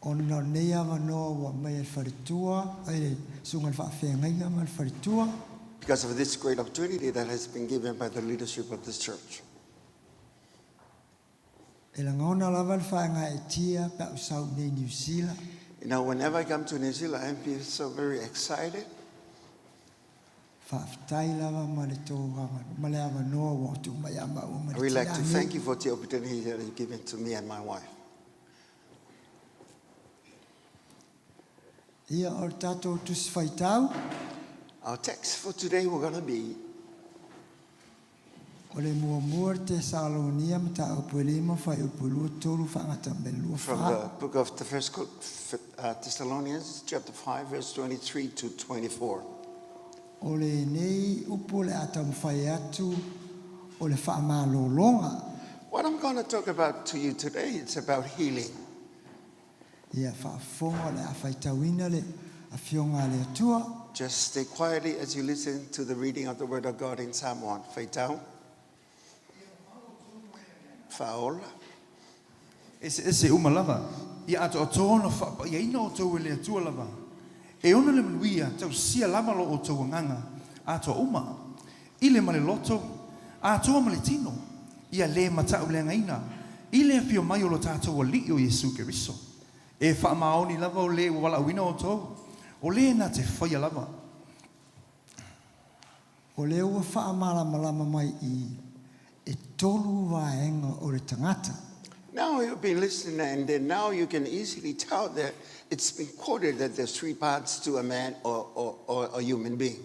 Ona o lenei avanoa ua aumai e le faletua, e le susuga i le faafeagaiga ma le faletua. Because of this great opportunity that has been given by the leadership of this church. E lagona lava le faagaeetia pe a ou sau i inei i Niu Sila. Whenever I come to New Zealand, I feel so very excited. Faafetai lava ma le tou ma le avanoa ua tuu mai ia maua ma I le really like to tina thank nei. you for the opportunity that you've given to me and my wife. Ia, o le tatou Tusi Faitau. Our text for today we're going to be O le muamua le Tesalonia mataupu e lima fuaiupu e lua tolu faagata mai le lua From fa. the book of the First Thessalonians, chapter 5, verse 23 to 24. O lenei upu o le a taumafai atu o le faamalologa. What I'm going to talk about to you today, it's about healing. Ia faafofoga o le a faitauina le Afioga a le Atua. Just stay quietly as you listen to the reading of the Word of God in Samoan. Faitau. Faaola. Eseese uma lava, ia atoatoa ona faapaiaina outou e le Atua lava, e ona le manuia tausia lava lo outou agaga atoa uma, i le ma le loto, atoa ma le tino, ia le matauleagaina i le afio mai o lo tatou Alii o Iesu Keriso. E faamaoni lava o le ua valaauina outou, o le na te faia lava. O lea ua faamalamalama mai i e tolu vaega o le tagata. Now you've been listening and then now you can easily tell that it's been quoted that there's three parts to a man or a human being.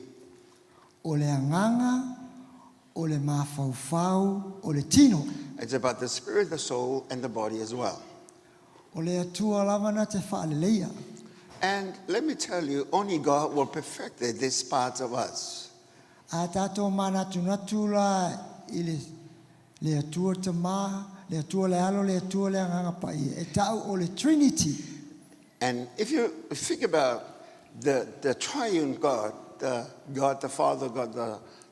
O le agaga, o le mafaufau, o le tino. It's about the spirit, the soul, and the body as well. O le Atua lava na te faaleleia. And let me tell you, only God will perfect this part of us. A tatou manatunatu la i le le Atua Tama, le Atua le Alo, le Atua le Agaga Paia, e ta'u o le Trinity. And if you think about the triune God, the God the Father, God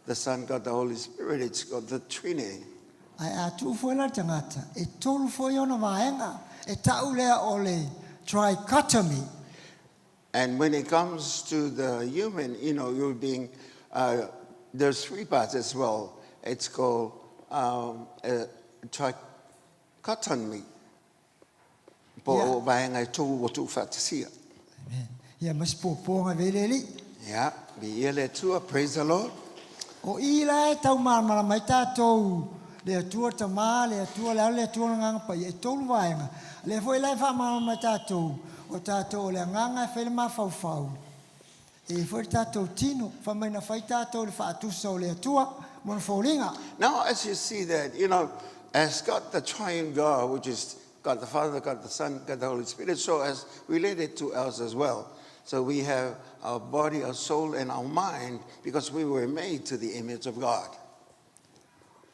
the Son, God the Holy Spirit, it's called the Trinity. Ae a tuu foi la le tagata, e tolu foi ona vaega, e ta'u lea o le trichotomy. And when it comes to the human, you're being, there's three parts as well. It's called trichotomy. Po o vaega e tolu ua tuufaatasia. Amen. Ia ma se puapuaga e avea i le Alii. Ia, viia le Atua, praise the Lord. O i la e tau malamalama ai tatou, le Atua Tama, le Atua le Alo, le Atua le Agaga Paia, e tolu vaega. O lea foi la e faamalamalama ai tatou, o tatou o le agaga e fai le mafaufau, e i ai foi le tatou tino, fai mai na fai tatou i le faatusa o le Atua ma ona foliga. Now as you see that, as God the triune God, which is God the Father, God the Son, God the Holy Spirit, so as related to us as well. So we have our body, our soul, and our mind because we were made to the image of God.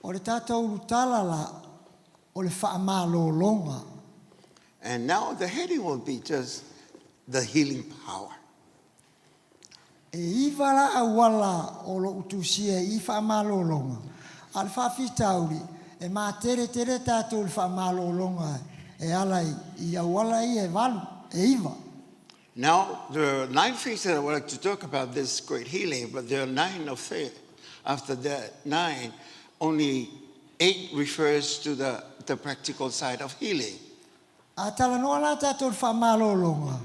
O le tatou ulutala la, o le faamalologa. And now the heading will be just the healing power. E iva la auala o lou tusia i faamalologa, a o le faafitauli, e mateletele tatou i le faamalologa e ala i auala ia e valu, e iva. Now, there are nine things that I would like to talk about this great healing, but there are nine of them. After that nine, only eight refers to the practical side of healing. A talanoa la tatou i le faamalologa,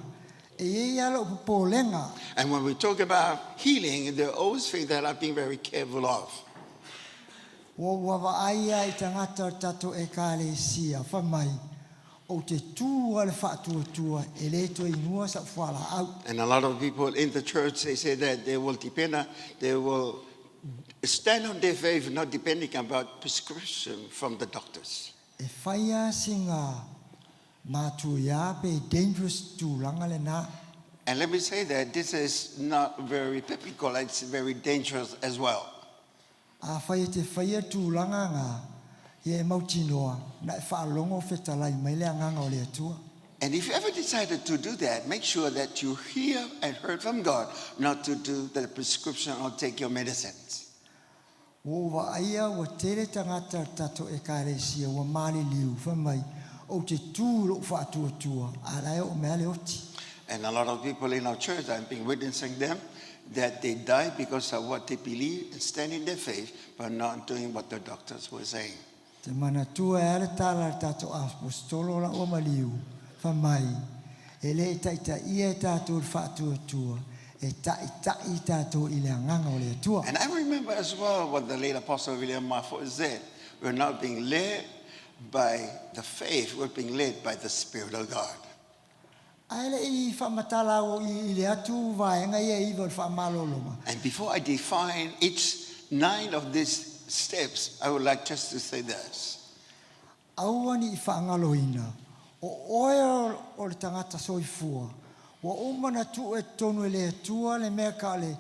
e i ai lava lou popolega. And when we talk about healing, there are always things that I've been very careful of. Ua ua vaai lava i tagata o le tatou Ekalesia, fai mai, Ou te tū a le faatuatua e le toe inua sau fualaau. And a lot of people in the church, they say that they will depend on, they will stand on their faith, not depending about prescription from the doctors. E whai a sina matuia pe dangerous tūlanga le nā. And let me say that this is not very biblical, it's very dangerous as well. Afai e te whaia tūlanga ngā, ia e mautinoa, na e whaalongo fetalai mai le agaga o le Atua. And if you ever decided to do that, make sure that you hear and heard from God, not to do the prescription or take your medicines. Ua ou vaaia ua tele tagata o le tatou Ekalesia ua maliliu, fai mai, Ou te tu i lou faatuatua, a o la e oo mai lava le oti. And a lot of people in our church, I've been witnessing them, that they die because of what they believe and stand in their faith, but not doing what the doctors were saying. Te manatua e a le tala a le tatou Aposetolo la ua maliu, fai mai, E le taitaia e tatou i le faatuatua, e taitai tatou i le Agaga o le Atua. And I remember as well what the late Apostle William Marfo said. We're not being led by the faith, we're being led by the Spirit of God. Ae le i faamatala au i le atu vaega ia e iva o le faamalologa. And before I define each nine of these steps, I would like just to say this. Aua ne i faagaloina, o oe o le tagata soifua, ua uma ona tuu e totonu e le Atua le mea ka o le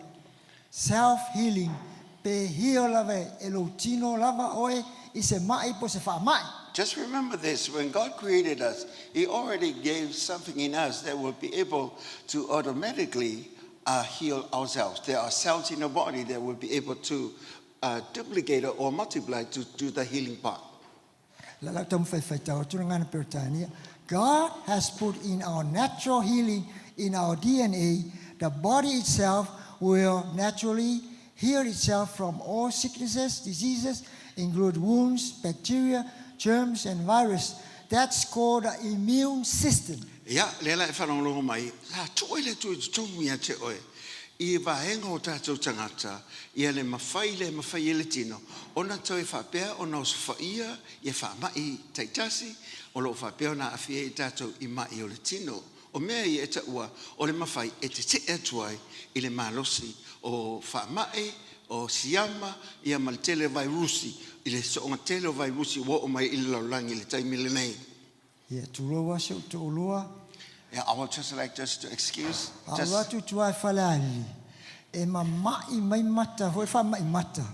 self healing pe heal lava e lou tino lava oe i se ma'i po o se faama'i. Just remember this, when God created us, He already gave something in us that will be able to automatically heal ourselves. There are cells in the body that will be able to duplicate or multiply to do the healing part. La lau taumafai faitau atu le gagana Peretania, God has put in our natural healing in our DNA, the body itself will naturally heal itself from all sicknesses, diseases, include wounds, bacteria, germs and virus. That's called the immune system. Ia, lea la e faalogologo mai, sa tuu ai le Atua i totonu ia te oe, i vaega o tatou tagata, ia le mafai le mafai e le tino ona toe faapea ona osofaia ia faamai taitasi o lo o faapea ona aafia ai tatou i mai o le tino. O mea ia e taua o le mafai e tetee atu ai i le malosi o faamai, o siama, ia ma le tele o vairusi, i le sooga tele o vairusi ua oo mai i le lalolagi i le taimi lenei. Ia, tulou lava si ou toalua. Yeah, I would just like just to excuse. A ou alu atu i tua i Falealili, e mama'i mai mata foi, faama'i mata,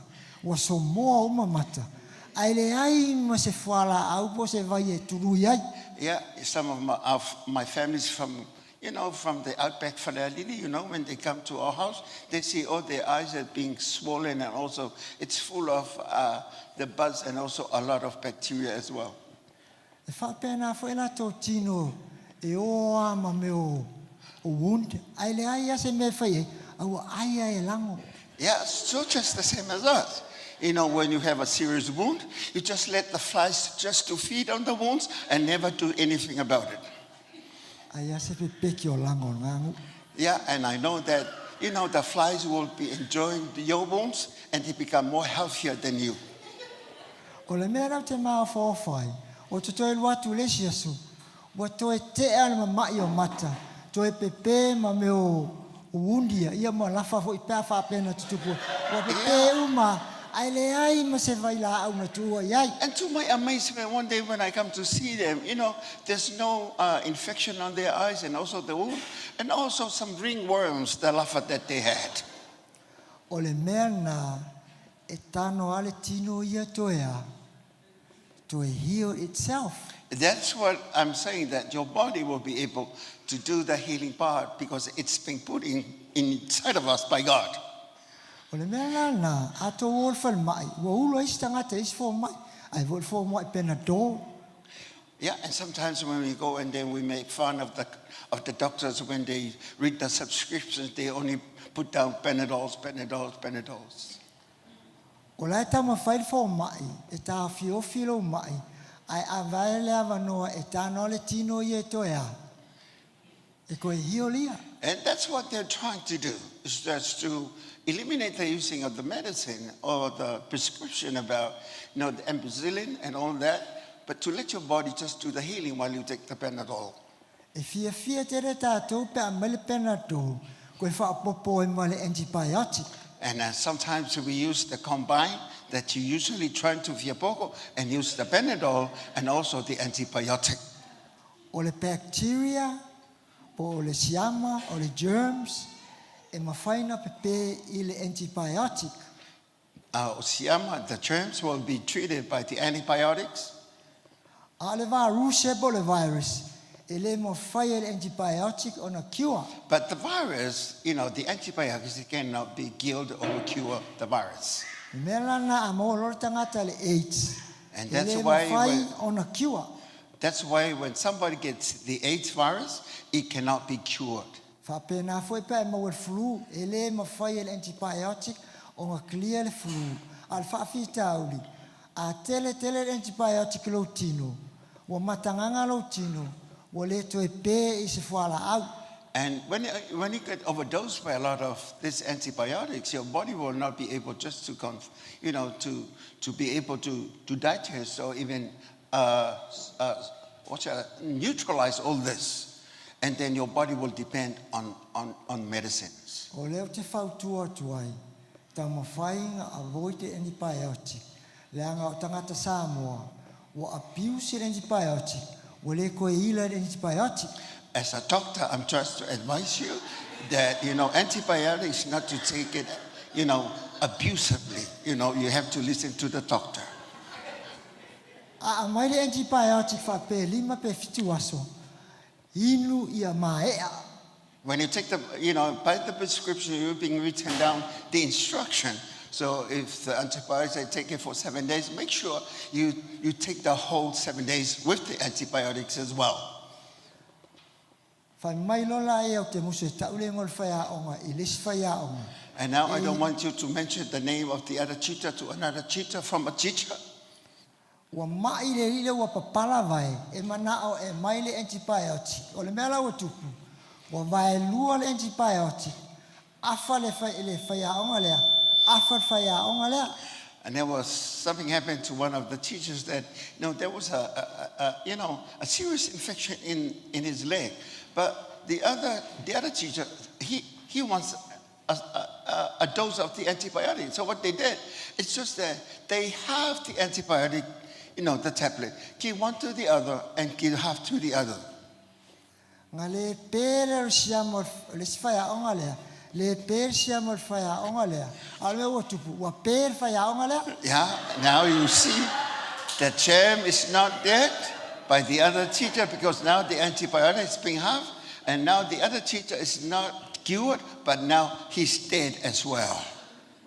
ua somoa uma mata, ae leai ma se fualaau po o se vai e tului ai. Yeah, some of my, of my families from, you know, from the outback Falealili, you know, when they come to our house, they see all their eyes are being swollen and also it's full of uh, the bugs and also a lot of bacteria as well. E faapena foi latou tino e ō a ma mea o wound, ae leai a se mea e fai ai, a ua ai a e lago. Yeah, so just the same as us. You know, when you have a serious wound, you just let the flies just to feed on the wounds and never do anything about it. Ai a se pepeke o lago o le gagu. Yeah, and I know that, you know, the flies will be enjoying your wounds and they become more healthier than you. O le mea lea ou te maofaofa ai, o te toe alu atu i le isi aso, ua toe tea le mama'i o mata, toe pepe ma mea o wound ia, ia ma lafa foi pe a faapea na tutupu ai. Ua pepe uma, ae leai ma se vailaau na tuua i ai. And to my amazement, one day when I come to see them, you know, there's no uh, infection on their eyes and also the wound, and also some ringworms, the lafa that they had. O le mea na e tano a le tino ia toe a, toe heal itself. That's what I'm saying, that your body will be able to do the healing part because it's been put in, inside of us by God. O le mea la na, a tou o le falemai, ua ulu ai isi tagata i isi fomai, ai foi le fomai Panadol. Yeah, and sometimes when we go and then we make fun of the, of the doctors when they read the subscriptions, they only put down Panadols, Panadols, Panadols. O la e taumafai le fomai e taofiofi lou mai, ae ave le avanoa e tanoa le tino ia e toe a, e koe hiolia. And that's what they're trying to do, is just to eliminate the using of the medicine or the prescription about, you know, the ampicillin and all that, but to let your body just do the healing while you take the Panadol. E fiafia tele tātou pe a mai le Panadol, koe faaopoopo ai ma le antibiotic. And uh, sometimes we use the combine that you usually try to fiapoko and use the Panadol and also the antibiotic. O le bacteria po o le siama, o le germs, e mafai ona pepe i le antibiotic. Uh, o siama, the germs will be treated by the antibiotics. A o le varuse po o le virus, e le mafai e le antibiotic ona cure. But the virus, you know, the antibiotics cannot be killed or cure the virus. Le mea la lena a maua loa le tagata le AIDS, And e that's le why mafai when- ona cure. That's why when somebody gets the AIDS virus, it cannot be cured. Faapena foi pe a e maua i le flu, e le mafai e le antibiotic ona clear le flu. A o le faafitauli, a tele tele le antibiotic i lou tino, ua matagaga lou tino, ua le toe pe i se fualaau. And when you get overdosed by a lot of these antibiotics, your body will not be able just to, conf, you know, to be able to digest or even neutralize all this. And then your body will depend on medicines. O lea ou te fautua atu ai, taumafai na avoid le antibiotic, leaga o tagata Samoa, ua abuse le antibiotic, ua le toe ila i le antibiotic. As a doctor, I'm just to advise you that antibiotics, not to take it abusively. You have to listen to the doctor. A aumai le antibiotic faapea 5 pe 7 aso, inu ia maea. When you take the, you know, by the prescription, you're being written down the instruction. So if the antibiotics, I take it for 7 days, make sure you take the whole 7 days with the antibiotics as well. Fai mai lola e au te musu e tau le ngol whaiaonga i le isi whaiaonga. And now I don't want you to mention the name of the other teacher to another teacher from a teacher. Ua mai le lile ua papala vae e manao e mai le antibiotic. O le mea la ua tupu, ua vae lua le antibiotic. Afa le whai, le whaiaonga lea, afa le whaiaonga lea. And there was something happened to one of the teachers that, there was a serious infection in his leg. But the other teacher, he wants a dose of the antibiotic. So what they did, it's just that they have the antibiotic, the tablet, give one to the other and give half to the other. Nga le pere o siamo le si whaiaonga lea, le pere siamo le whaiaonga lea. A le mea ua tupu, ua pere whaiaonga lea. Yeah, now you see the germ is not dead by the other teacher because now the antibiotic is being half, and now the other teacher is not cured, but now he's dead as well.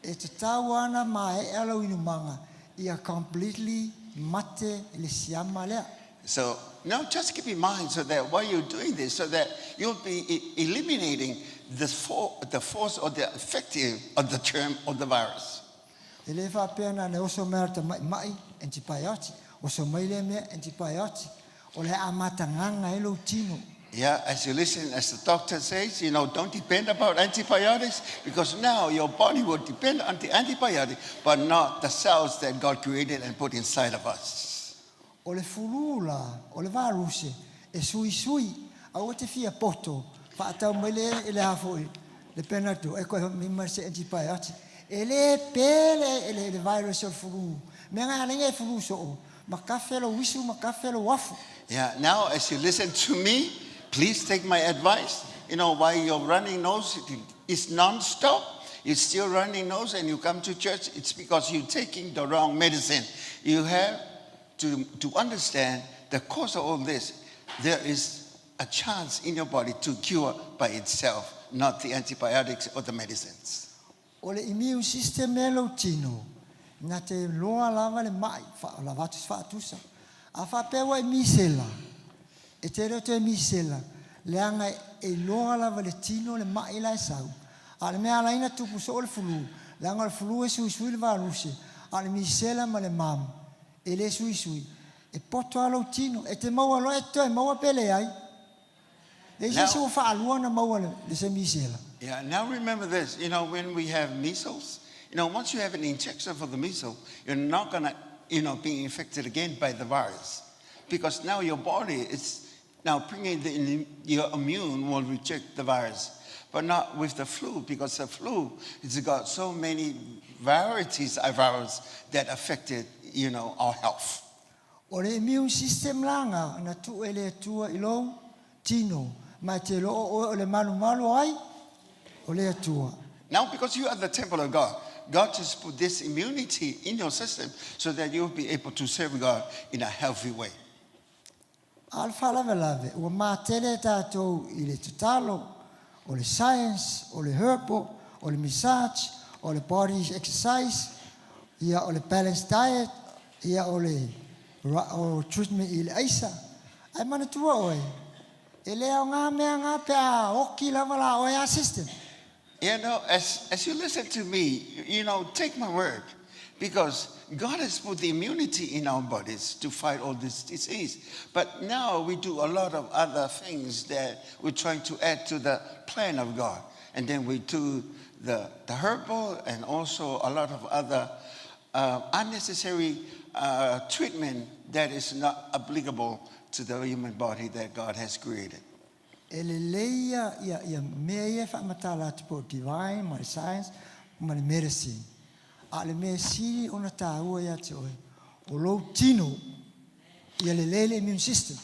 E te tau ana ma e alo inumanga, ia completely mate le siama lea. So now just keep in mind so that while you're doing this, so that you'll be eliminating the force or the effective of the germ of the virus. E le whapea na ne oso mea ta mai mai antibiotic. Oso mai le mea antibiotic. O le a matanganga e lo tino. Yeah, as you listen, as the doctor says, don't depend about antibiotics because now your body will depend on the antibiotic, but not the cells that God created and put inside of us. O le fulu la, o le varuse, e sui sui, a o te fia poto, whaatau mai le e le hafo i, le penatu, e koe mima se antibiotic. E le pele e le virus o le fulu. Mea ngā lenga e fulu so o, ma kafe lo wisu, ma kafe lo wafu. Yeah, now as you listen to me, please take my advice. While you're running nose is non-stop, it's still running nose and you come to church, it's because you're taking the wrong medicine. You have to understand the cause of all this. There is a chance in your body to cure by itself, not the antibiotics or the medicines. O le immune system e lo tino, na te loa lava le mai, wha, la vatu whaatusa. A whapea e misela, e te reo te misela, le anga e loa lava le tino le mai la e sau. A le mea alaina tupu so o le fulu, le anga o le fulu e sui sui le varuse, a le misela ma le mamu, e le sui sui. E poto a lou tino, e te maua loa e toe maua pele ai. E se se o whaalua na maua le se misela. Yeah, now remember this, when we have measles, once you have an injection for the measles, you're not gonna, be infected again by the virus. Because now your body is now bringing your immune will reject the virus. But not with the flu, because the flu has got so many varieties of virus that affected, our health. O le immune system langa na tu e le atua i lou tino. Ma te lo o o le malu malu ai o le atua. Now, because you are the temple of God, God just put this immunity in your system so that you'll be able to serve God in a healthy way. A le faalavelave, ua matele tatou i le tatalo, o le science, o le herbal, o le massage, o le body exercise, ia o le balanced diet, ia o le o treatment i le aisa. Ae manatua oe, e le aoga mea na pe a oki lava la oe a system. As you listen to me, take my word. Because God has put the immunity in our bodies to fight all this disease. But now we do a lot of other things that we're trying to add to the plan of God. And then we do the herbal and also a lot of other unnecessary treatment that is not applicable to the human body that God has created. E lelei ia, ia, ia mea ia e faamatala atu po o divine ma le science ma le medicine. A o le mea sili ona taua ia te oe, o lou tino, ia lelei le immune system.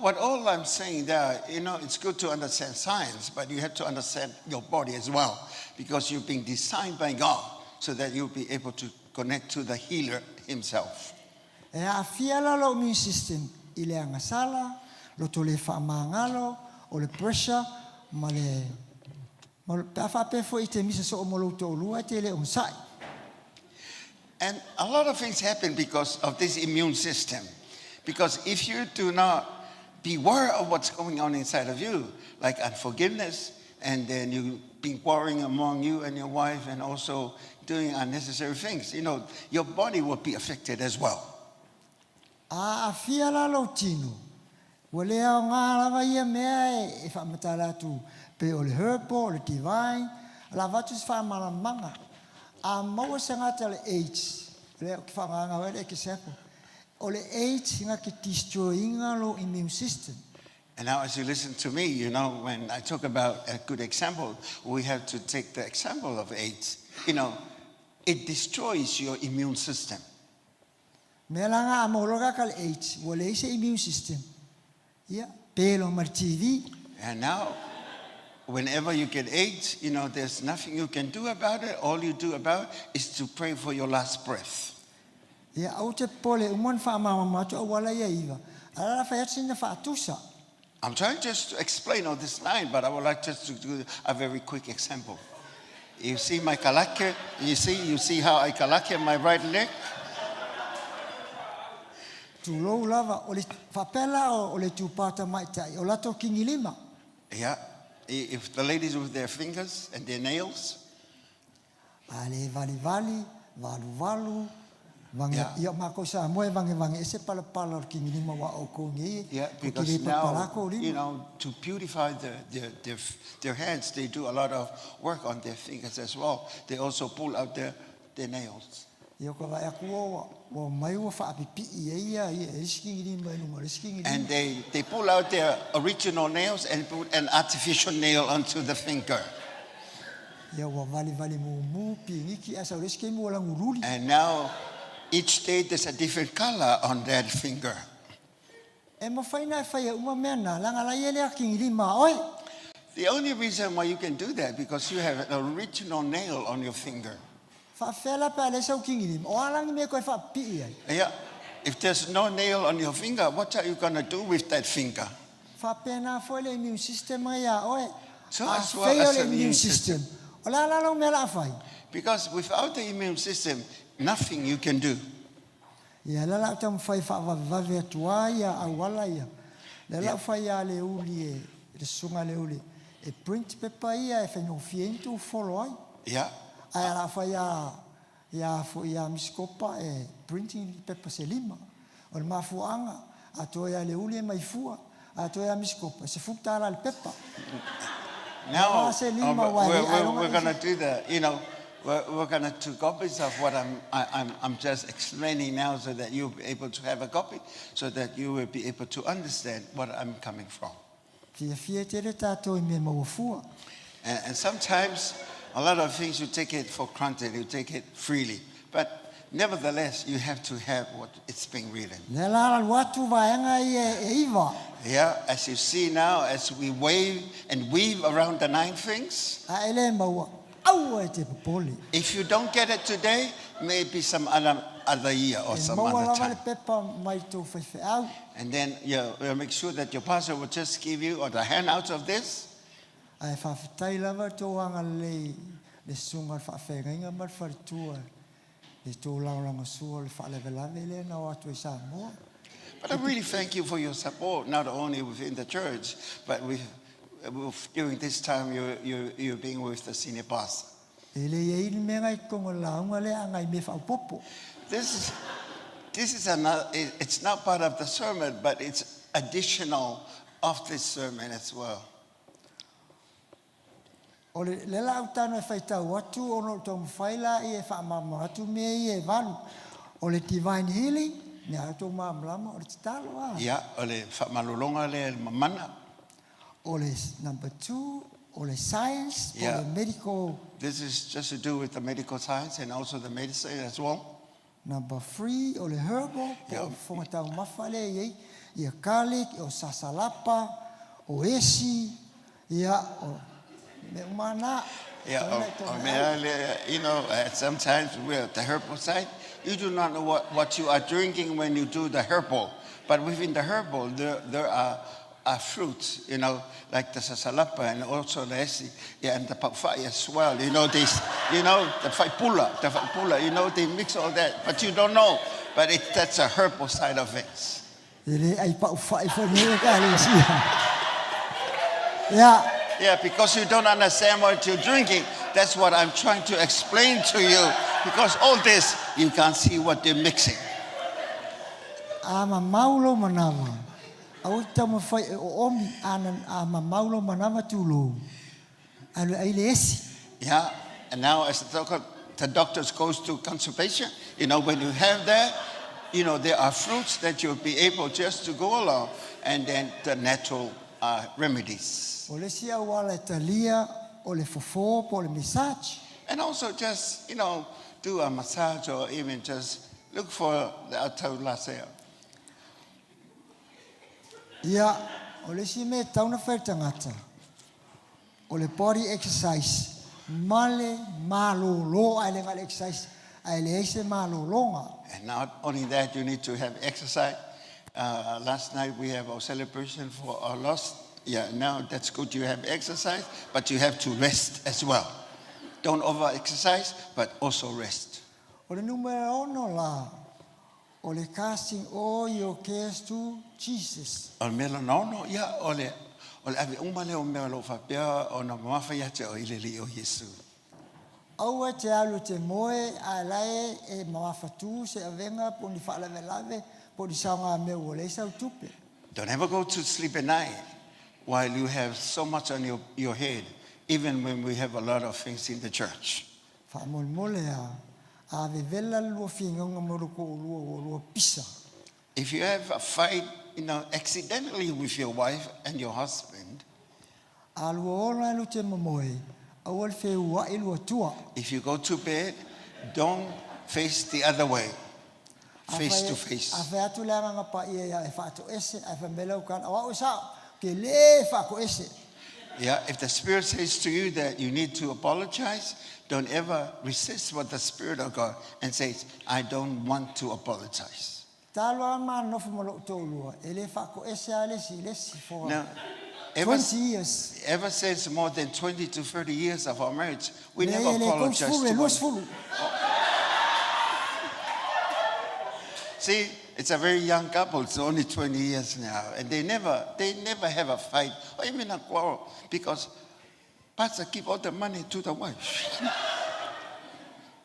What all I'm saying there, it's good to understand science, but you have to understand your body as well, because you've been designed by God so that you'll be able to connect to the healer himself. E aafia la lou immune system i le agasala, loto le faamagalo, o le pressure, ma le ma pe a faapea foi i te misa soo mo lou toalua e te le onosai. And a lot of things happen because of this immune system. Because if you do not beware of what's going on inside of you, like unforgiveness, and then you being quarreling among you and your wife, and also doing unnecessary things, your body will be affected as well. A aafia la lou tino, ua le aoga lava ia mea e faamatala atu pe o le herbal, o le divine, la avatu se faamalamalaga. A maua se gata le AIDS, lea ou te faaaogaina ai le example, o le AIDS na te destroy-ina lou immune system. And now, as you listen to me, when I talk about a good example, we have to take the example of AIDS. It destroys your immune system. Mea la nga a maua loa ka le AIDS, ua leai se immune system. Ia, pelo ma le TB. And now, whenever you get AIDS, there's nothing you can do about it. All you do about it is to pray for your last breath. Ia, aua te popole, uma ona faamalamalama atu auala ia e iva. A la fai atu sina faatusa. I'm trying just to explain all this line, but I would like just to do a very quick example. You see my kalake? You see how I kalake my right leg? Tulou lava, o le faapea la o le itupa tamaitai, o latou kigilima. Yeah. If the ladies with their fingers and their nails, A le valivali, valuvalu, vage, ia o makou Samoa e vagevage ese palapala o le kigilima aua o oukou nei, tou te because le palapala now, kou lima. To beautify their hands, they do a lot of work on their fingers as well. They also pull out their nails. Ia ka vaai atu ua, ua mai ua faapipii ai ia, ia e isi kigilima i luga o le isi kigilima. And they pull out their original nails and put an artificial nail onto the finger. Ia ua valivali mumu piniki ae sau le isi taimi ua lagululi. And now, each day there's a different color on that finger. E mafai ona e faia uma mea na, leaga la ia lea kigilima a oe. The only reason why you can do that because you have an original nail on your finger. Faafefea la pe a leai sau kigilima, o a la ni mea e toe faapipii ai? Yeah. If there's no nail on your finger, what are you going to do with that finger? Faapena foi le immune system ai ia oe. So A as well fail as le the immune immune system, o le a la lau mea o le a fai? Because without the immune system, nothing you can do. Ia lea la ou taumafai e faavavevave atu ai ia auala ia. Lea la ou fai ia Leuli e, le susuga Leuli, e print pepa ia e faigofie ai ona tou follow ai. Ae la fai ia ia foi ia Misi Kopa e printing pepa se lima. O le mafuaaga, a toe ia Leuli e mai fua, a toe ia Misi Kopa, e $10 le pepa. Now, Ah, se lima wa e ai we're going to do the, you know, we're going to do copies of what I'm, I, I'm just explaining now so that you'll be able to have a copy, so that you will be able to understand what I'm coming from. Fiafia tele tātou i mea maua fua. And sometimes, a lot of things you take it for granted, you take it freely. But nevertheless, you have to have what it's being written. Lea la alu atu vaega ia e iva. Yeah, as you see now, as we wave and weave around the nine things, A e le maua, aua e te popole. If you don't get it today, maybe some other year or E some maua other lava le time. pepa mai tō faifeau. And then you make sure that your pastor will just give you or the handouts of this. Ae faafetai lava tō agalelei le susuga o le faafeagaiga ma le faletua le tō lagolagosua o le faalavelave lea na o atu ai Samoa. But I really thank you for your support, not only within the church, but with during this time you're being with the senior pastor. E le i ai ni mea i totonu o le lauga lea a nai mea faaopoopo. This is another, it's not part of the sermon, but it's additional of this sermon as well. O le le la utano e faitau atu ona o taumafai la ia e faamalamalama atu mea ia e valu. O le divine healing, mea atu malamalama o le tatalo a. Ia, o le faamalologa lea le mamana. O le number two, o le science, po o le medical. This is just to do with the medical science and also the medicine as well. Number three, o le herbal, po o fofoga taumafa lea e i ai, ia garlic, o sasalapa, o esi, ia, o mea uma na. Yeah, Tau na i tōna o mea lea, sometimes we're at the herbal side. You do not know what you are drinking when you do the herbal. But within the herbal, there are fruits, like the sasalapa and also the esi, yeah, and the paufai as well. The faipula, they mix all that, but you don't know. But that's a herbal side of it. E le ai paufai fo ni ka le sia. Ia, Yeah, because you don't understand what you're drinking. That's what I'm trying to explain to you. Because all this, you can't see what they're mixing. A mamau lo manawa. Aua e te taumafai e oomi a, a mamau lo manawa tulou. Alu ai le esi. Yeah, and now as the doctors goes to consultation, when you have that, there are fruits that you'll be able just to go along, and then the natural remedies. O le isi auala e talia o le fofo po o le massage. And also just, do a massage or even just look for the ataulasea. Ia, o le isi mea e tatau ona fai e le tagata, o le body exercise ma le malōlō ae le na o le exercise ae leai se malōlōga. And not only that, you need to have exercise. Last night we have our celebration for our lost. Yeah, now that's good. You have exercise, but you have to rest as well. Don't over exercise, but also rest. O le numera 6 la, o le casting all your cares to Jesus. O le mea lona 6, ia, o le ave uma lea o mea o lo o faapea ona mamafa ia te oe i le Alii o Iesu. Aua te alu te moe ae lae e mamafatu se avega po o ni faalavelave po o ni saogamea ua leai sau tupe. Don't ever go to sleep at night while you have so much on your head, even when we have a lot of things in the church. Faamolemole a, a vevela le lua figauga ma lo toalua ua lua pisa. If you have a fight, accidentally with your wife and your husband, A lua ola e lu te momoe, aua le feua'i lua tua. If you go to bed, don't face the other way, face to face. A fai atu le Agaga Paia ia e faatoese, ae fai mai lau tala, o au e sao, ke lē faatoese. Yeah, if the Spirit says to you that you need to apologize, don't ever resist what the Spirit of God and say, "I don't want to apologize." Talu a ma nofo ma lou toalua, e le faatoese a le isi i le isi for Now, ever, 20 years. Ever since more than 20 to 30 years of our marriage, we Le never le apologize 30 to e one. 20. See, it's a very young couple. It's only 20 years now, and they never have a fight or even a quarrel because pastor give all the money to the wife.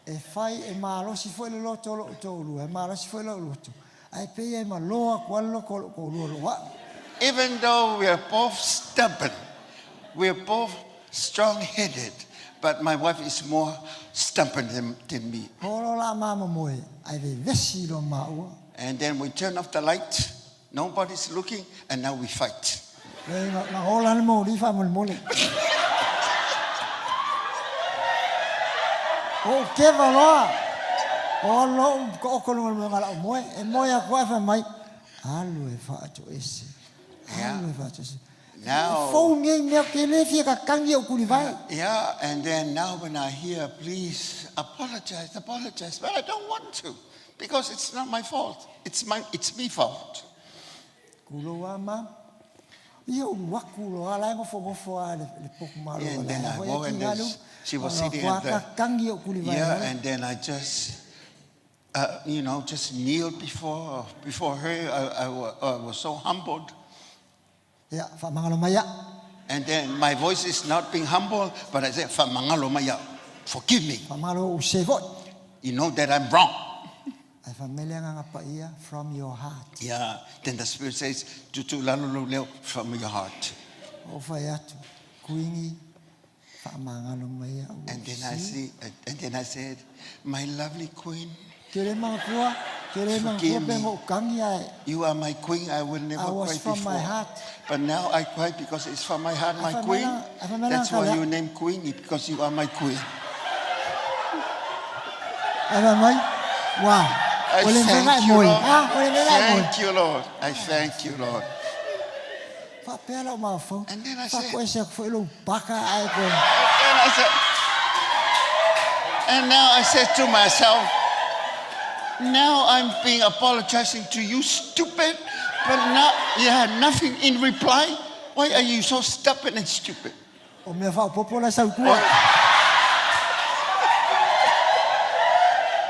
E fai e malosi foi le loto o lou toalua, e malosi foi lou loto. Ae pei e maloa atu ai le loto o lou toalua lo au. Even though we are both stubborn, we are both strong-headed, but my wife is more stubborn than me. Holo la mama moe, ae vevesi lo maua. And then we turn off the light, nobody's looking, and now we fight. Le na, na hola le moli faamolemole. O keva loa. O lo ko o kolo mo ngala o moe, e moe a koe fa mai. Alu e faatoese. Alu e faatoese. Now, Fou nei mea ke le fia ka kangi o kuli vai. Yeah, and then now when I hear, "Please apologize, apologize," but I don't want to because it's not my fault. It's me fault. Kulo wa ma. Ia ulu aku lo ala e ngofo ngofo a le poku malo. Yeah, and then I walk and then she was sitting at the kangi o kuli vai. Yeah, and then I just Just kneel before her. I was so humbled. Ia, faamagalo mai a'u. And then my voice is not being humble, but I said, "Faamagalo mai a'u. Forgive me. Faamagalo ou se fo'i. You know that I'm wrong." Ae fai mai le Agaga Paia, From your heart. Yeah. Then the Spirit says, "Tutu lalo lou leo," from your heart. Ou fai atu, Kuini, faamagalo mai a'u And ou then I se. see, and then I said, "My lovely queen, Ke le manatua, ke le manatua forgive pe me. ou kagi ae. You are my queen. I will I never was cry from my before. heart. But now I cry because it's from my heart, my Afa queen. mela- afa mela That's why kala- you name queen, because you are my queen." Ae fai mai, Ua, I ua le mafai ona thank e you, moe. Lord. Ah, ua le mafai ona e moe. Thank you, Lord. I thank you, Lord. Faapea lau mafaufau, And then I said, faakoese atu foi lou paka ae koe. And I said, and now I said to myself, now I'm being apologizing to you, stupid, but now you have nothing in reply. Why are you so stubborn and stupid? O mea faaopoopo la e sau i tua.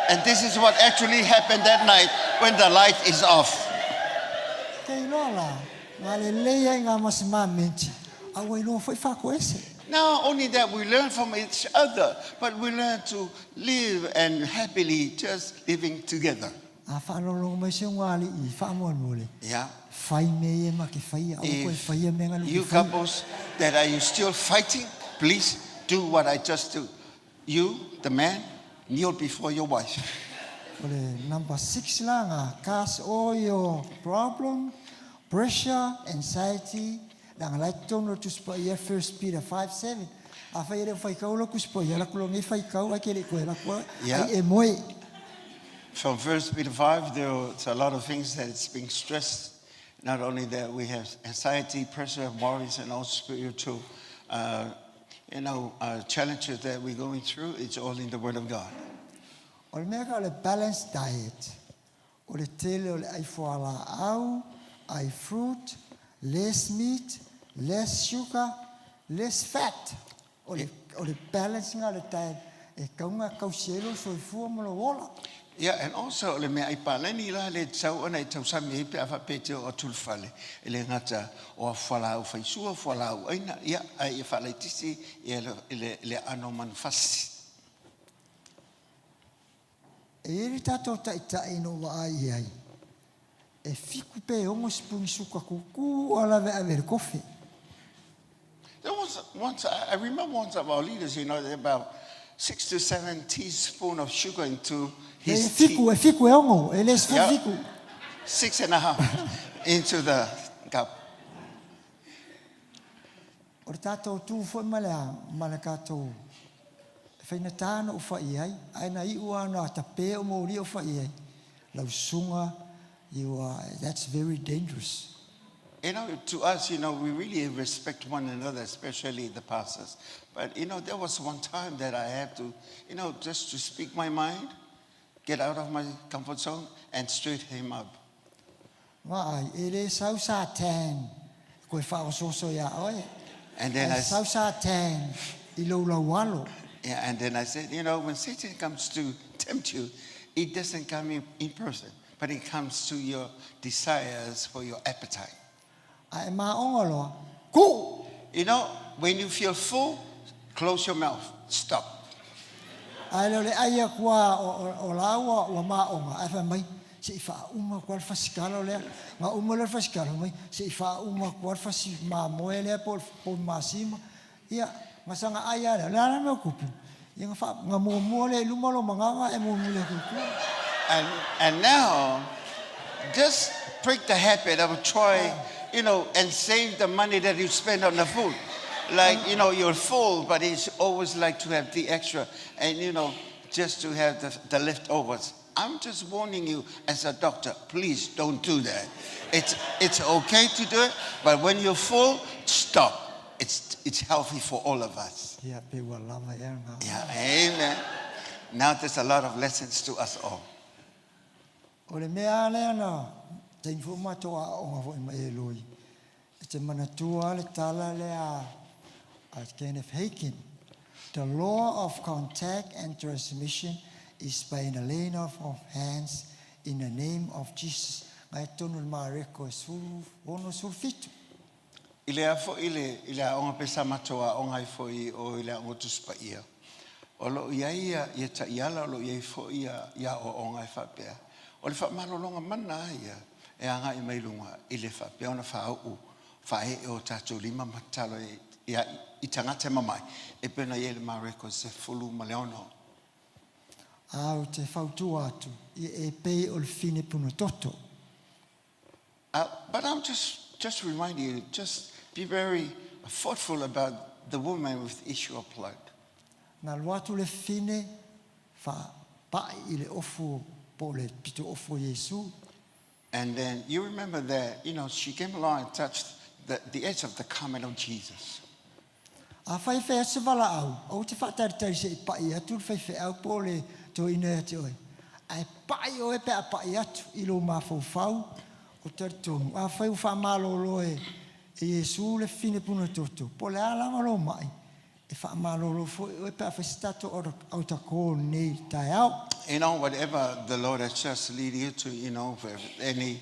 And this is what actually happened that night when the light is off. Ke iloa la, na lelei ai ngā masimamenti, a ua iloa foi faakoese. Not only that we learn from each other, but we learn to live and happily just living together. A faalogologo mai si ou alii faamolemole, fai mea ia ma ke faia, aua koe If faia mea nga you ke faia. couples that are you still fighting, please do what I just do. You, the man, kneel before your wife. O le number 6 la nga, cast all your problem, pressure, anxiety, leaga la e totonu o le Tusi Paia 1 Peter 5:7. Afai e le o faitau lau Tusi Paia, alu atu loa nei faitau ae ke le i toe alu atu ai e moe. From 1 Peter 5, there's a lot of things that it's being stressed. Not only that, we have anxiety, pressure, worries, and all spiritual, challenges that we're going through. It's all in the Word of God. O le mea ka o le balanced diet, o le tele o le ai fualaau, ai fruit, less meat, less sugar, less fat. O le, o le balance ina o le diet e tatau ona tausi ai lou soifua ma lou ola. Yeah, and also le mea ai paleni la le tau ona e tausami ai pe a faapea e te oo atu i le fale, e le gata o a fualaau faisua, fualaau aina, ia, ae ia faalaitiiti ia le, le, le aano manufasi. E i ai le tatou taitai na ou vaai i ai, e fiku pe ono sipuni suka kukū a lawe ave i le kofe. There was once, I remember once of our leaders, about 6 to 7 teaspoon of sugar into E his tea. fiku, e fiku e ono, e le sefulu fiku. 6.5 into the cup. O le tatou tu foi ma le ma le tatou e faigata ona ou fai i ai, ae na iu lava ona tape ou moli ou fai i ai, lau susuga, you are, that's very dangerous. To us, we really respect one another, especially the pastors. But, there was one time that I had to, just to speak my mind, get out of my comfort zone, and straight him up. Vaai, e le sau sa tan koe faaosooso iā oe, And then ae I, sau sa tan i lou laualo. Yeah, and then I said, when Satan comes to tempt you, it doesn't come in person, but it comes to your desires for your appetite. Ae maoga loa, kuu! When you feel full, close your mouth. Stop. Ae le o le ai aku a o lāua ua maoga, ae fai mai, Se i faauma atu lava le fasikalo lea. Na uma loa le fasikalo, fai mai, Se i faauma atu lava le fasi mamoe lea po o le povi masima. Ia, na saga ai lava lea, o le a la le mea o tupu? Ia na faa, na muamua lea i luma lou magaga ae mulimuli atu i tua. And now, just break the habit of trying, and save the money that you spend on the food. Like, you're full, but it's always like to have the extra and, just to have the leftovers. I'm just warning you as a doctor, please don't do that. It's okay to do it, but when you're full, stop. It's healthy for all of us. Ia, pe ua lava ea lena. Yeah, amen. Now there's a lot of lessons to us all. O le mea lava lea na taimi foi o matou aooga foi ma Eloi, e te manatua lava le tala lea a Kenneth Hagin, The law of contact and transmission. is by the laying off of hands in the name of Jesus. Ngai tonu le Mareko e 16, 17. I lea foi le, i le aoga pe sa matou aoga ai foi i o i le aoga Tusi Paia, o lo o i ai ia, ia taiala, o lo o i ai foi ia, ia aoaoga e faapea, o le faamalologa mana lava ia e agai mai luga i le faapea ona faauu faaee o tatou lima ma tatalo i, i, i tagata e mamai, e pei ona i ai le Mareko 16. A ou te fautua atu, ia e pei o le fine punatoto. But I'm just remind you, just be very thoughtful about the woman with the issue of blood. Na alu atu le fine faapai i le ofu po o le pito ofu o Iesu. And then you remember that she came along and touched the edge of the garment of Jesus. Afai e fai atu se valaau, aua te faatalitali se i pai atu le faifeau po o le toeaina ia te oe. Ae pai oe pe a pai atu i lou mafaufau o talitonu. Afai ua faamalolo e Iesu le fine punatoto, po o le a lava lou mai, e faamalolo foi oe pe a fai se tatou altar call nei i le taeao. Whatever the Lord has just lead you to, for any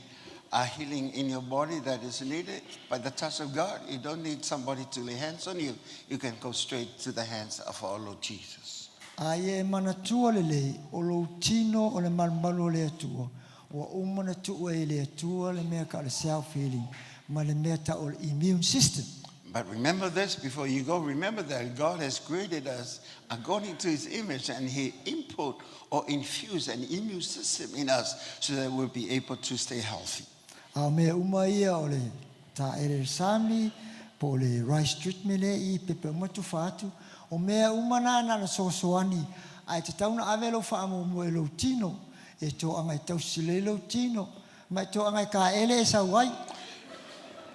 healing in your body that is needed by the touch of God, you don't need somebody to lay hands on you. You can go straight to the hands of our Lord Jesus. A ia e manatua lelei o lou tino o le malumalu o le Atua, ua uma ona tuu ai e le Atua le mea ka o le self healing ma le mea tau o le immune system. But remember this before you go. Remember that God has created us according to His image and He input or infused an immune system in us so that we'll be able to stay healthy. A o mea uma ia o le taele sami, po o le rice treatment e i pepe uma tufa atu, o mea uma na na na soasoani, ae tatau ona ave lou faamuamua i lou tino, e toaga e tausi lelei lou tino, ma e toaga e kaele e sau ai.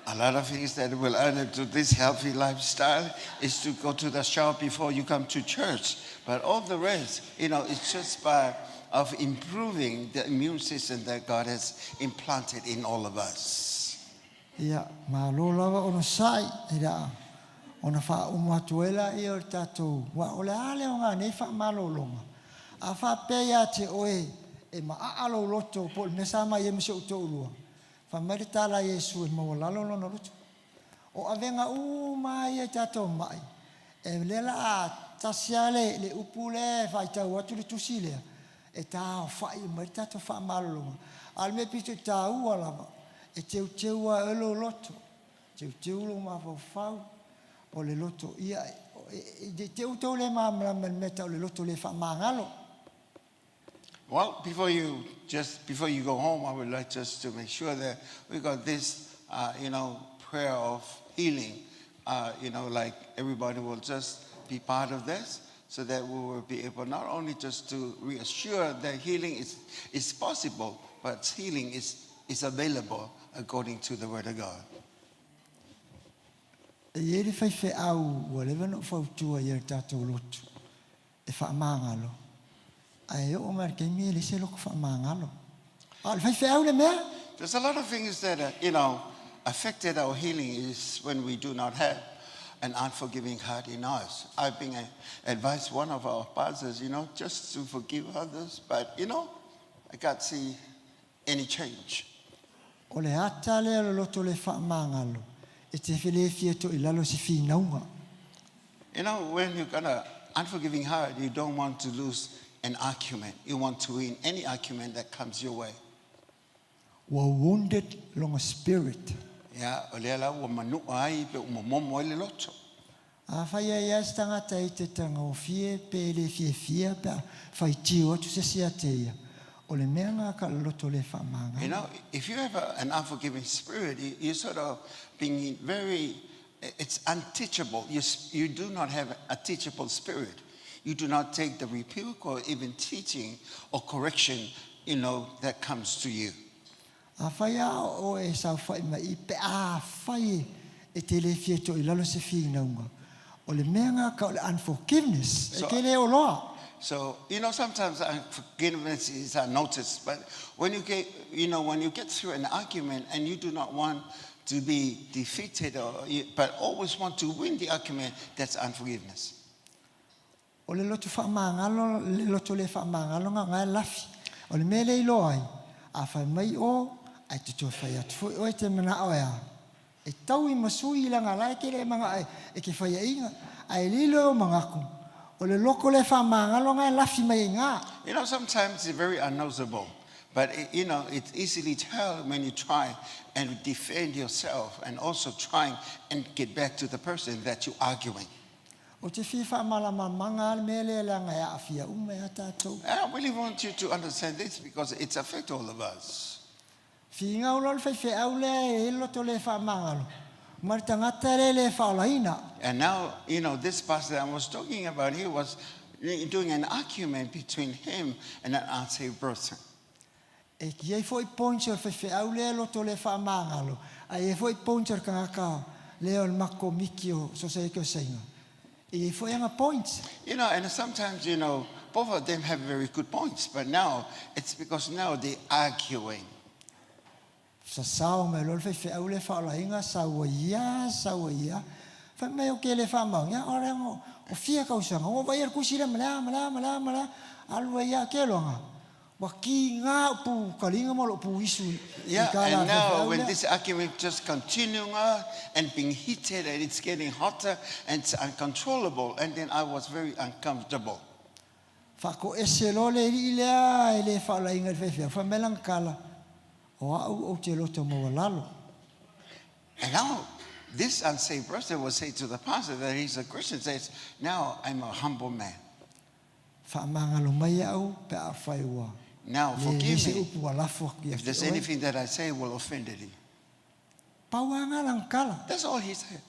A lot of things that will add to this healthy lifestyle is to go to the shower before you come to church. But all the rest, it's just by of improving the immune system that God has implanted in all of us. Ia, malo lava ona sai, e la, ona faauma atu ai laia o le tatou, ua o le a le aoga nei faamalologa. A faapea ia te oe e maaa lou loto po o le mea sa mai ai ma si ou toalua, fai mai le tala a Iesu e maualalo lona loto. O avega uma ia i tatou mai, e lea la a tasi lava le, le upu lea e faitau atu le tusi lea, e taofa'i mai le tatou faamalologa. A o le mea pito i taua lava, e teuteu ai oe lou loto, teuteu lou mafaufau, o le loto ia, e te outou le malamalama i le mea tau le loto le faamagalo. Well, before you go home, I would like just to make sure that we got this prayer of healing. Like everybody will just be part of this, so that we will be able not only just to reassure that healing is possible, but healing is available according to the Word of God. E i ai le faifeau ua leva ona ou fautua i ai le tatou lotu e faamagalo, ae oo mai le taimi e leai se loto faamagalo. A o le faifeau le mea. There's a lot of things that affected our healing is when we do not have an unforgiving heart in us. I've been advised one of our pastors, just to forgive others, but I can't see any change. O le ata lea o le loto le faamagalo, e te le fia toilalo se finauga. When you've got an unforgiving heart, you don't want to lose an argument. You want to win any argument that comes your way. Ua wounded lona spirit. Ia, o lea la ua manua ai pe ua momo ai le loto. Afai ai a se tagata i te tagaofie pe le fiafia pe a faitio atu se isi ia te ia, o le mea lena ka o le loto le faamagalo. If you have an unforgiving spirit, you sort of being very, it's unteachable. You do not have a teachable spirit. You do not take the rebuke or even teaching or correction that comes to you. Afai a o e saofai mai i pe afai e te le fia toilalo se finauga, o le mea lena ka o le unforgiveness, e te le oloa. So, sometimes unforgiveness is unnoticed, but when you get through an argument and you do not want to be defeated, but always want to win the argument, that's unforgiveness. O le loto faamagalo, le loto le faamagalo na o na e lafi. O le mea le iloa ai, a fai mai o, ae te toe fai atu foi oe e te manao e a? E taui ma sui leaga la e te le manao e te faiaina. Ae lilo e o manatu, o le loto le faamagalo na e lafi mai ai i ina. Sometimes it's very unnoticeable, but it's easily tell when you try and defend yourself and also trying and get back to the person that you're arguing. Ou te fia faamalamalamaga le mea lea leaga e aafia uma ia tatou. And I really want you to understand this because it's affect all of us. Figau loa le faifeau lea e i ai le loto le faamagalo, ma le tagata lea e le faaolaina. And now, this pastor I was talking about, he was doing an argument between him and an unsaved person. E i ai foi points o le faifeau lea e loto le faamagalo, ae i ai foi points o le tagata lea o le makomiti o Sosaiete o Saina. E i ai foi ana points. And sometimes, both of them have very good points, but now it's because now they're arguing. Sasao mai loa le faifeau lea e faaolaina, sau ai ia, sau ai ia. Fai mai ou te le faamaonia, o le o fia tausaga, ua vaai le tusi lea ma le a, ma le a, ma le a, ma le a, alu ai ia ke loga. Ua kiga upu kaliga ma lou pu isu i Yeah, ka la and now faifeau when lea. this argument just continuing on and being heated and it's getting hotter and it's uncontrollable, and then I was very uncomfortable. Faatoese loa le alii lea e le faaolaina i le faifeau, fai mai lana tala, o au ou te loto maualalo. And now this unsaved person will say to the pastor that he's a Christian, says, now I'm a humble man. Faamagalo mai au pe afai ua Now le forgive se me upu ua lafo atu ia if there's te oe. anything that I say will offend you. Pau lava lena lana tala. That's all he said.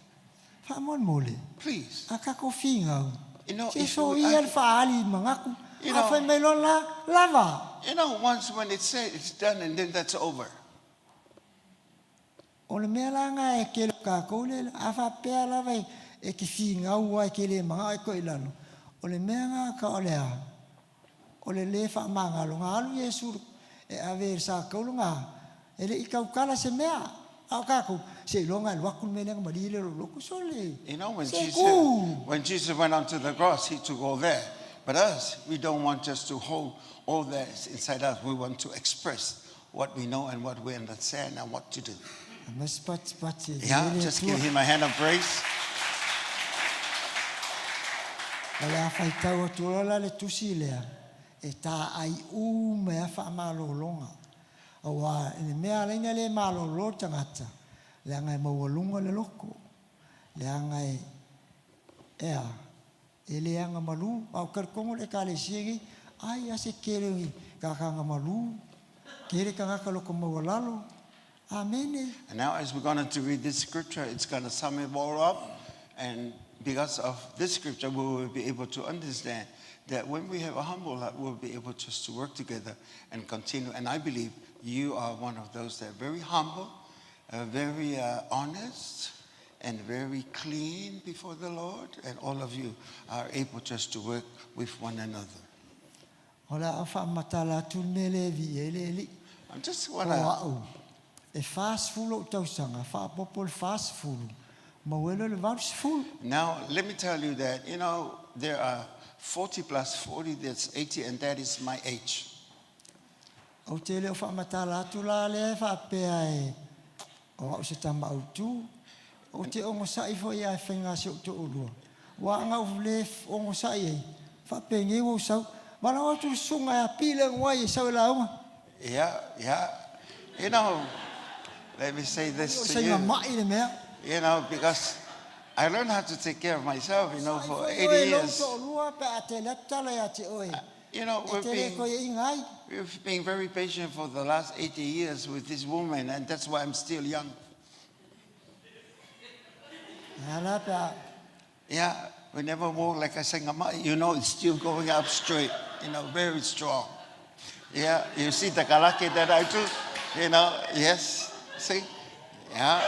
Faamolemole. Please. A tatou figau. Se If soia we le argue, faaali i manatu. You A know- fai mai loa la, lava. once when it's said, it's done and then that's over. O le mea la lena e tele o tatou le, a faapea lava e te figau ai e te le manao e toe i lalo. O le mea lena ka o le a, o le le faamagalo na alu Iesu e ave i le sa taulu na, e le i tautala se mea. A o tatou, seiloga e alu atu le mea lea ona malie lea o lou loto. Sole, When se Jesus, ku. when Jesus went onto the cross, he took all that. But us, we don't want just to hold all that inside us. We want to express what we know and what we understand and what to do. Ma se patipati e Yeah, le just Atua. give him a hand of praise. O le a faitau atu loa la le tusi lea, e taai uma ai faamalologa. Auā i le mea ala ai ona le malolo le tagata, leaga e maualuga le loto, leaga e, e a, e le agamalu. A o talitonu le Ekalesia nei, ai a se tele o ni tagata agamalu, tele tagata loto maualalo. Amene. And now as we're going to read this scripture, it's going to sum it all up. And because of this scripture, we will be able to understand that when we have a humble heart, we'll be able just to work together and continue. And I believe you are one of those that are very humble, very honest, and very clean before the Lord. And all of you are able just to work with one another. O le a faamatala atu le mea lea e viia ai le Alii. I just O want to au, e 40 ou tausaga, faaopoopo le 40, maua ai loa le 80. Now, let me tell you that, there are 40 plus 40, that's 80, and that is my age. Ou te le o faamatala atu la lea e faapea e o au se tama autu. Ou te ogosa'i foi ae faiga si ou toalua. Ua ana ou le ogosa'i ai, faapenei ua ou sau. Valaau atu le susuga ia Pile Nguai e sau e lauga. Yeah. Let me say this O to saiga you. mai le mea. Because I learned how to take care of myself, Sa'i for foi 80 oe lou years. toalua pe a tele atu tala ia te oe. E We've te le been, koe iga ai. we've been very patient for the last 80 years with this woman, and that's why I'm still young. Ala pe a Yeah, we never walk like I say, it's still going up straight, very strong. Yeah, you see the kalaki that I do, yes, see? Yeah.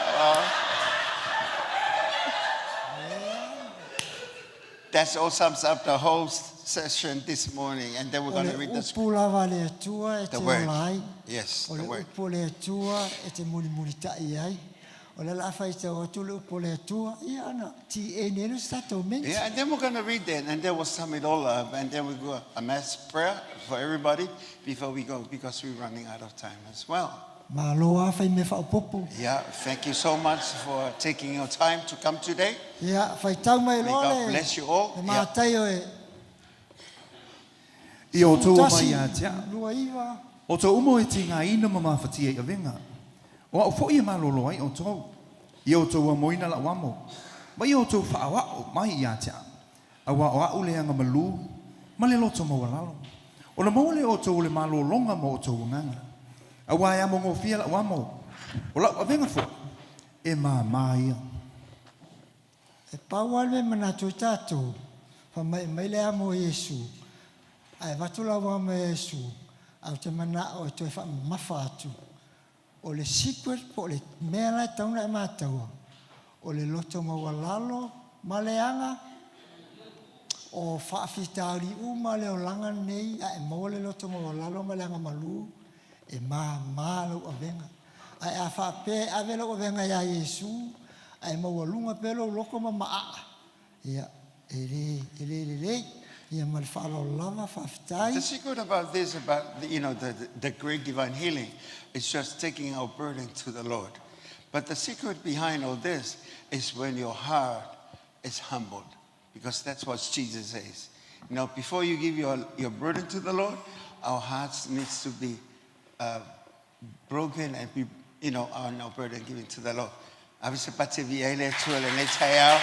That's all sums up the whole session this morning, and then we're O going le to read the, upu lava a le Atua e the te word. ola ai. Yes, O the le word. upu a le Atua e te mulimulita'i ai. O lea o le a faitau atu le upu a le Atua, ia ona TA nei lea o se tatou minute. Yeah, and then we're going to read that, and then we'll sum it all up, and then we go a mass prayer for everybody before we go, because we're running out of time as well. Malo lava fai mea faaopoopo. Yeah, thank you so much for taking your time to come today. Ia, faitau mai May loa God le, bless you all. le Yeah. Mataio e Ia outou omai 11, ia te au. 29. Outou uma e tigaina ma mafatia i avega. O au foi e malolo ai outou. Ia outou amoina la'u amo, ma ia outou faaoao mai ia te au, auā o a'u le aga malū ma le loto maualalo. Ona maua lea o outou o le malologa mo outou agaga. Auā e amogofie la'u amo, o la'u avega foi e māmā ia. E pau lava le mea e manatu ai tatou, fai mai aumai le amo o Iesu, ae avatu lau amo ia Iesu, ae ou te manao e toe faamamafa atu. O le secret po o le mea la e tatau ona e mataua, o le loto maualalo ma le aga o faafitauli uma le olaga lenei, a e maua le loto maualalo ma le aga malu, e mama lau avega. Ae a faapea e ave lau avega ia Iesu, ae maualuga pea lou loto ma maaa, ia, e le, e le lelei. Ia ma le faaaloalo lava, faafetai. The secret about this, about the, you know the, the great divine healing, is just taking our burden to the Lord. But the secret behind all this is when your heart is humbled, because that's what Jesus says. Before you give your burden to the Lord, our hearts needs to be broken and be, our burden given to the Lord. Ave se pate via ile tua le nei taeao.